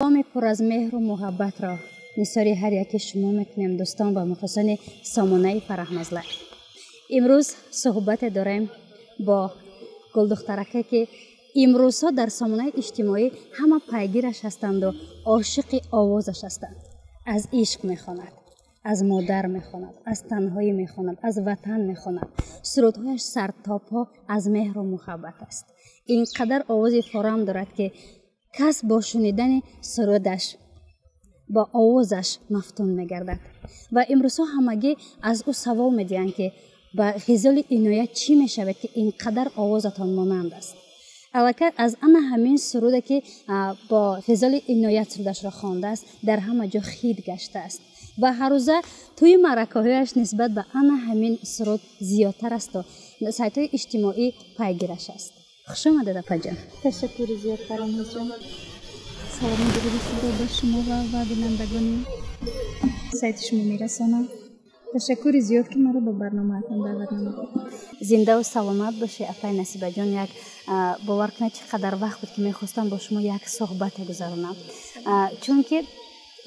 Саломи пур аз меҳру муҳаббатро нисори ҳар яки шумо мекунем, дӯстон ва мухлисони сомонаи Фараҳноз Лайв. Имрӯз суҳбате дорем бо гулдухтараке, ки имрӯзҳо дар сомонаи иҷтимоӣ ҳама пайгираш ҳастанду ошиқи овозаш ҳастанд. Аз ишқ мехонад, аз модар мехонад, аз танҳоӣ мехонад, аз ватан мехонад. Сурудҳояш сартопҳо аз меҳру муҳаббат аст. Ин қадар овози форам дорад, ки кас бо шунидани сурудаш, бо овозаш мафтун мегардад. Ва имрӯзҳо ҳамагӣ аз ӯ савол медиҳанд, ки ба Ғизоли Иноят чӣ мешавад, ки ин қадар овозатон монанд аст. Аллакай аз ана ҳамин суруде, ки бо Ғизоли Иноят сурудашро хондааст, дар ҳама ҷо хит гаштааст ва ҳаррӯза тӯи маъракаҳояш нисбат ба ана ҳамин суруд зиёдтар асту сайтҳои иҷтимоӣ пайгираш аст. Хуш омадед, апаҷон. Ташаккури зиёд, Фараҳнозҷон. Салому дуруди худро ба шумо ва бинандагони сайти шумо мерасонам. Ташаккури зиёд, ки маро ба барномаатон даъват намудед. Зиндаву саломат бошед, апай Насибаҷон. Як бовар кунед, чӣ қадар вақт буд, ки мехостам бо шумо як суҳбате гузаронам, чунки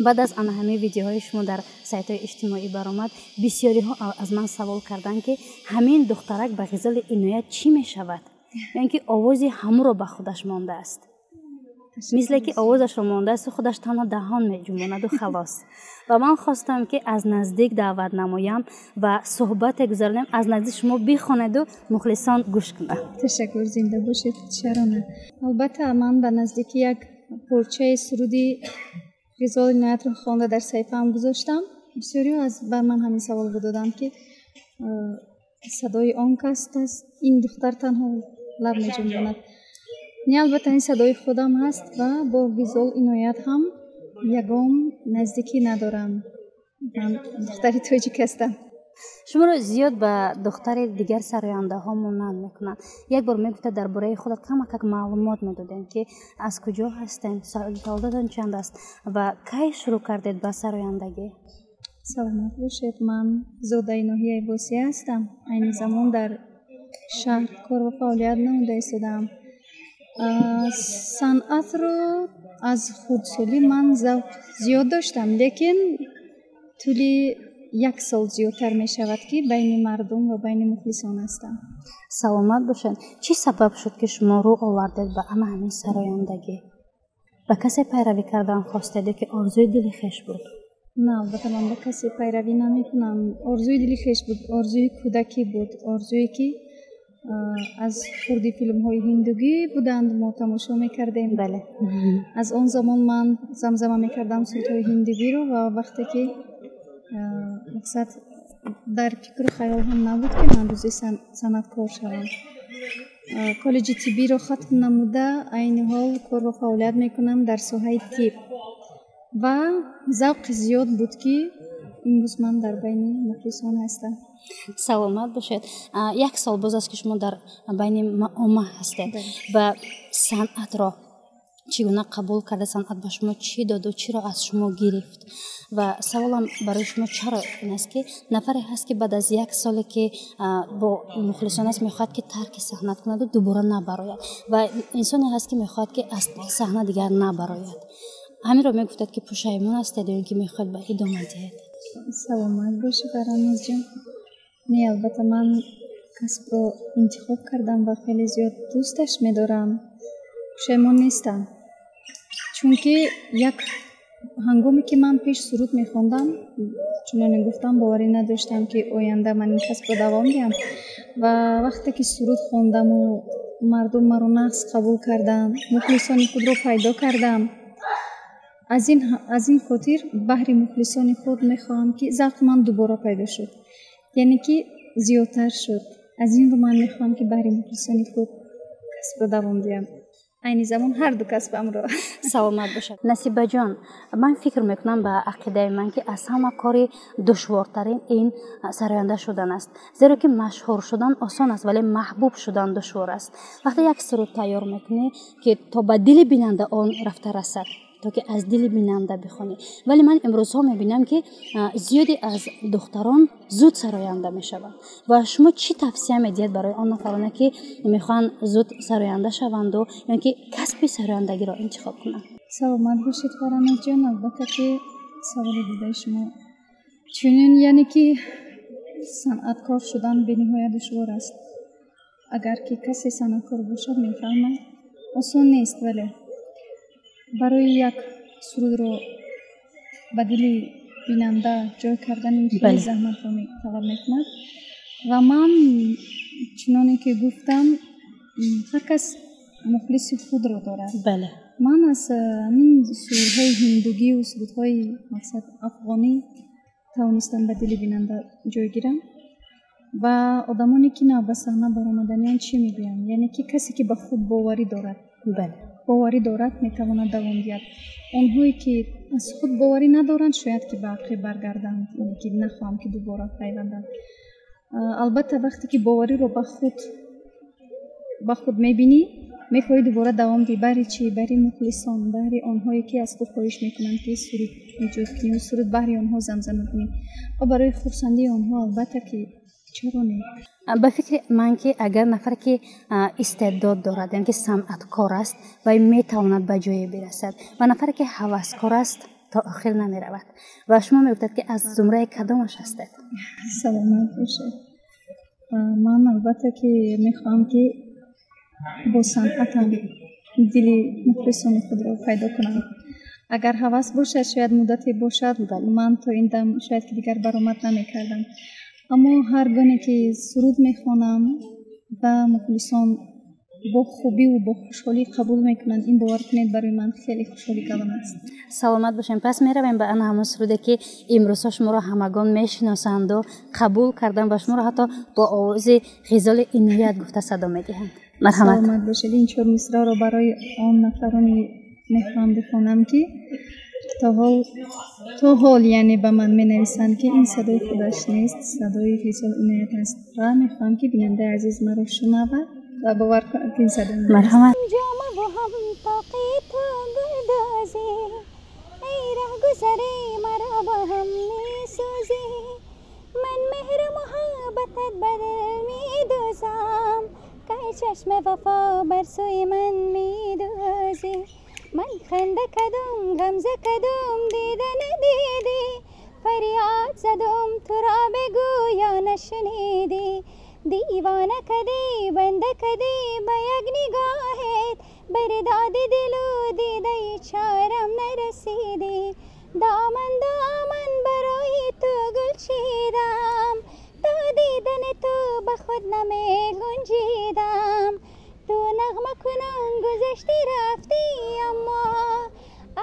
баъд аз ана ҳамин видеоҳои шумо дар сайтҳои иҷтимоӣ баромад, бисёриҳо аз ман савол карданд, ки ҳамин духтарак ба Ғизоли Иноят чӣ мешавад, ё ин ки овози ҳамуро ба худаш мондааст, мисле ки овозашро мондаасту худаш танҳо даҳон меҷунбонаду халос. Ва ман хостам, ки аз наздик даъват намоям ва суҳбате гузаронем, аз наздик шумо бихонеду мухлисон гӯш кунанд. Ташаккур, зинда бошед. Чаро на, албатта, ман ба наздики як порчаи суруди Ғизоли Иноятро хонда дар саҳифаам гузоштам. Бисёриҳо аз ба ман ҳамин саволро доданд, ки садои он кас аст, ин духтар танҳо лаб меҷунбонад. Не, албатта, ин садои худам ҳаст ва бо Ғизол Иноят ҳам ягон наздикӣ надорам. Ман духтари тоҷик ҳастам. Шуморо зиёд ба духтари дигар сарояндаҳо монанд мекунанд. Як бор мегуфта, дар бораи худат камакак маълумот медодем, ки аз куҷо ҳастем, таваллудатон чанд аст ва кай шурӯъ кардед ба сарояндагӣ? Саломат бошед. Ман зодаи ноҳияи Восеъ ҳастам, айни замон дар шаҳр кор ва фаъолият намуда истодаам. Санъатро аз хурдсолӣ ман завқ зиёд доштам, лекин тӯли як сол зиёдтар мешавад, ки байни мардум ва байни мухлисон ҳастам. Саломат бошед. Чӣ сабаб шуд, ки шумо рӯ овардед ба ана ҳамин сарояндагӣ? Ба касе пайравӣ кардан хостед ё ки орзуи дили хеш буд? На, албатта, ман ба касе пайравӣ намекунам. Орзуи дили хеш буд, орзуи кӯдакӣ буд, орзуе, ки аз хурди филмҳои ҳиндугӣ буданд, мо тамошо мекардем. Аз он замон ман замзама мекардам сурудҳои ҳиндугиро ва вақте ки мақсад дар фикру хаёл ҳам набуд, ки ман рӯзе санъаткор шавам. Коллеҷи тиббиро хатм намуда, айни ҳол кор ва фаъолият мекунам дар соҳаи тиб ва завқи зиёд буд, ки имрӯз ман дар байни мухлисон ҳастам. Саломат бошед. Як сол боз аст, ки шумо дар байни омма ҳастед ва санъатро чӣ гуна қабул карда, санъат ба шумо чӣ доду чиро аз шумо гирифт? Ва саволам барои шумо чаро ин аст, ки нафаре ҳаст, ки баъд аз як соле, ки бо мухлисон аст, мехоҳад, ки тарки саҳна кунаду дубора набарояд, ва инсоне ҳаст, ки мехоҳад, ки аз саҳна дигар набарояд. Ҳаминро мегуфтад, ки пушаймон ҳастед ё ин ки мехоҳед ба идома диҳед? Саломат бошед, Фараҳнозҷон. Не, албатта, ман касбро интихоб кардам ва хеле зиёд дӯсташ медорам. Пушаймон нестам, чунки як ҳангоме ки ман пеш суруд мехондам, чуноне гуфтам, боварӣ надоштам, ки оянда ман ин касбро давом диҳам. Ва вақте ки суруд хондаму мардум маро нағз қабул карданд, мухлисони худро пайдо кардам, аз ин хотир баҳри мухлисони худ мехоҳам, ки завқи ман дубора пайдо шуд, яъне ки зиёдтар шуд. Аз ин рӯ ман мехоҳам, ки баҳри мухлисони худ касбро давом диҳам, айни замон ҳарду касбамро. Саломат бошад, Насибаҷон. Ман фикр мекунам, ба ақидаи ман, ки аз ҳама кори душвортарин ин сароянда шудан аст, зеро ки машҳур шудан осон аст, вале маҳбуб шудан душвор аст. Вақте як суруд тайёр мекунӣ, ки то ба дили бинанда он рафта расад, то ки аз дили бинанда бихонӣ. Вале ман имрӯзҳо мебинам, ки зиёде аз духтарон зуд сароянда мешаванд. Ва шумо чӣ тавсия медиҳед барои он нафароне, ки мехоҳанд зуд сароянда шаванду ё ки касби сарояндагиро интихоб кунанд? Саломат бошед, Фараҳнозҷон. Албатта ки саволи дидаи шумо чунин, яъне ки санъаткор шудан бениҳоят душвор аст. Агар ки касе санъаткор бошад, мефаҳмад, осон нест, вале барои як сурудро ба дили бинанда ҷой кардан хеле заҳматро талаб мекунад. Ва ман чуноне ки гуфтам, ҳар кас мухлиси худро дорад. Ман аз ҳамин сурудҳои ҳиндугиву сурудҳои мақсад афғонӣ тавонистам ба дили бинанда ҷой гирам. Ва одамоне ки нав ба саҳна баромаданианд, чӣ мегӯянд? Яъне ки касе ки ба худ боварӣ дорад, боварӣ дорад, метавонад давом диҳад. Онҳое ки аз худ боварӣ надоранд, шояд ки ба ақиб баргарданд, яъне ки нахоҳам ки дубора пайванданд. Албатта, вақте ки бовариро ба худ мебинӣ, мехоҳӣ дубора давом диҳӣ. Баҳри чӣ? Баҳри мухлисон, баҳри онҳое ки аз ту хоҳиш мекунанд, ки суруд эҷод кунӣ, суруд баҳри онҳо замзама кунӣ ва барои хурсандии онҳо, албатта ки чаро не. Ба фикри ман, ки агар нафаре ки истеъдод дорад, яъне ки санъаткор аст, вай метавонад ба ҷое бирасад, ва нафаре ки ҳаваскор аст, то охир намеравад. Ва шумо мегуфтед, ки аз зумраи кадомаш ҳастед? Саломат бошед. Ман албатта ки мехоҳам, ки бо санъатам дили мухлисони худро пайдо кунам. Агар ҳавас бошад, шояд муддате бошад, ман то ин дам шояд ки дигар баромад намекардам, аммо ҳар гоне ки суруд мехонам ва мухлисон бо хубиву бо хушҳолӣ қабул мекунанд, ин, бовар кунед, барои ман хеле хушҳолӣ калон аст. Саломат бошем. Пас меравем ба ана ҳамон суруде, ки имрӯзҳо шуморо ҳамагон мешиносанду қабул карданд ва шуморо ҳатто бо овози Ғизоли Иноят гуфта садо медиҳанд. Марҳамат. Саломат бошед. Ин чор мисраро барои он нафароне мехоҳам бихонам, ки то ҳол, яъне, ба ман менависанд, ки ин садои худаш нест, садои Ғизол Иноят аст, ва мехоҳам, ки бинандаи азиз маро шунавад ва бовар кунад, ки ин садои ман аст. Марҳамат. Ҷомаву ҳам тоқи ту гулдозӣ, эй раҳгузаре, маро ба ҳам месӯзӣ. Ман меҳру муҳаббатат ба дил медӯзам, кай чашми вафо бар сӯи ман медӯзӣ? Ман ханда кадум, ғамза кадум, дида надидӣ? Фарёд задум туро, бигӯ, ё нашунидӣ? Девона кадӣ, банда кадӣ, ба як нигоҳет бар доди дилу дидаи чорам нарасидӣ. Доман доман барои ту гул чидам, то дидани ту ба худ намегунҷидам. Ту нағма кунон гузашти, рафтӣ, аммо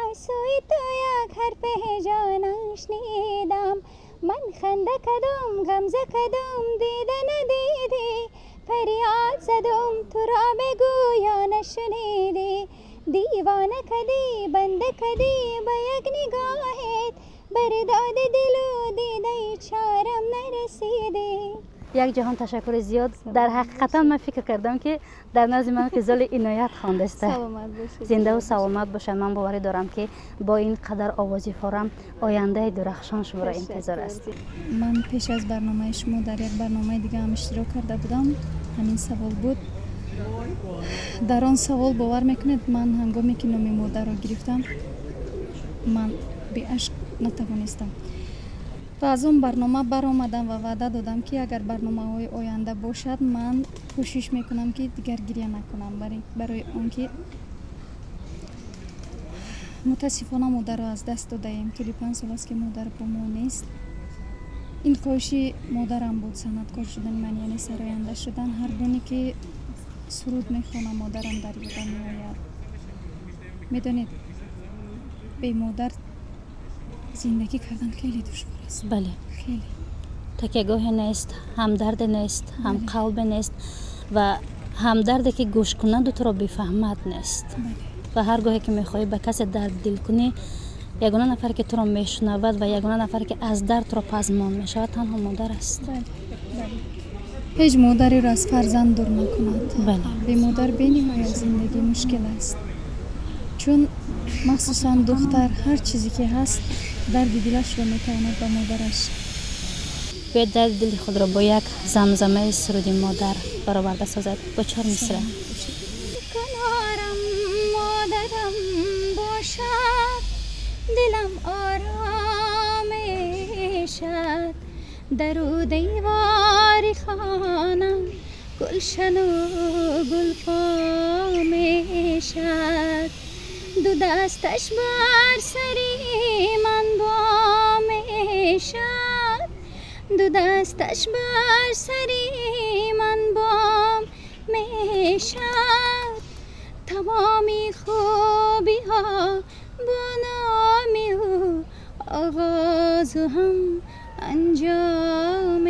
аз сӯи ту як ҳарфи ҳиҷо нашнидам. Ман ханда кадум, ғамза кадум, дида надидӣ? Фарёд задум туро, бигӯ, ё нашунидӣ? Девона кадӣ, банда кадӣ, ба як нигоҳет бар доди дилу дидаи чорам нарасидӣ. Як ҷаҳон ташаккури зиёд. Дар ҳақиқатан ман фикр кардам, ки дар назди ман Ғизоли Иноят хондаста. Саломат бошед. Зиндаву саломат бошад. Ман боварӣ дорам, ки бо ин қадар овози форам ояндаи дурахшон шуморо интизор аст. Ман пеш аз барномаи шумо дар як барномаи дига ҳам иштирок карда будам, ҳамин савол буд. Дар он савол, бовар мекунед, ман ҳангоме ки номи модарро гирифтам, ман беашк натавонистам ва аз он барнома баромадам ва ваъда додам, ки агар барномаҳои оянда бошад, ман кӯшиш мекунам, ки дигар гиря накунам, барои он ки мутаассифона модарро аз даст додаем. Тӯли 5 сол аст, ки модар бо мо нест. Ин хоҳиши модарам буд, санъаткор шудани ман, яъне сароянда шудан. Ҳар гоне ки суруд мехонам, модарам дар ёдам меояд. Медонед, бемодар зиндагӣ кардан хеле душвор аст. Бале. Хеле. Такягоҳе нест, ҳамдарде нест, ҳам қалбе нест ва ҳамдарде ки гӯш кунаду туро бифаҳмад нест. Ва ҳар гоҳе ки мехоҳӣ ба касе дард дил кунӣ, ягона нафаре ки туро мешунавад ва ягона нафаре ки аз дард туро пазмон мешавад, танҳо модар аст. Ҳеҷ модареро аз фарзанд дур накунад. Бемодар бениҳоят зиндагӣ мушкил аст, чун махсусан духтар ҳар чизе ки ҳаст, дарди дилашро метавонад ба модараш. Биёед, дарди дили худро бо як замзамаи суруди модар бароварда созад бо чор мисра. Канорам модарам бош. باشد دلم آرام شد در و دیوار خانم گلشن و گلفام شد دو دستش بر سری من بام شد دو دستش بر سری من بام شد تمامی خوبی ها با نام او آغاز و هم انجام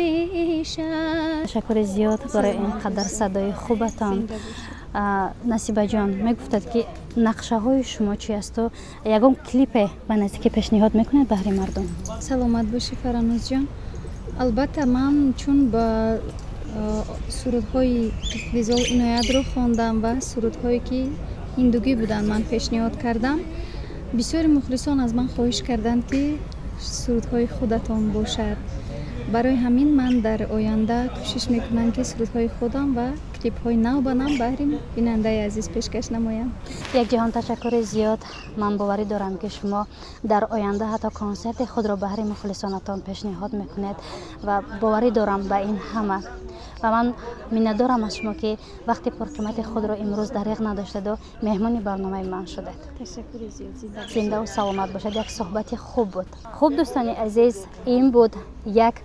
شد. Ташаккури зиёд барои ин қадар садои хубатон. Насибаҷон, мегуфтад, ки нақшаҳои шумо чи асту ягон клипе ба наздикӣ пешниҳод мекунед баҳри мардум? Саломат бошӣ, Фаранозҷон. Албатта, ман чун ба сурудҳои Ғизол Иноятро хондам ва сурудҳое, ки ҳиндугӣ буданд, ман пешниҳод кардам, бисёри мухлисон аз ман хоҳиш карданд, ки сурудҳои худатон бошад. Барои ҳамин ман дар оянда кӯшиш мекунам, ки сурудҳои худам ва клипҳои нав ба нав баҳри бинандаи азиз пешкаш намоям. Як ҷаҳон ташаккури зиёд. Ман боварӣ дорам, ки шумо дар оянда ҳатто консерти худро баҳри мухлисонатон пешниҳод мекунед ва боварӣ дорам ба ин ҳама. Ва ман миннатдорам аз шумо, ки вақти пурқимати худро имрӯз дариғ надоштеду меҳмони барномаи ман шудед. Ташаккури зиёд. Зиндаву саломат бошед. Як суҳбати хуб буд. Хуб, дӯстони азиз, ин буд як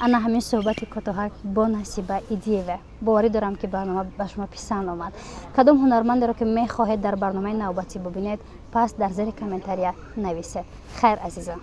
ана ҳамин суҳбати кӯтоҳак бо Насиба Идиева. Боварӣ дорам, ки барнома ба шумо писанд омад. Кадом ҳунармандеро, ки мехоҳед дар барномаи навбатӣ бубинед, пас дар зери комментария нависед. Хайр, азизон.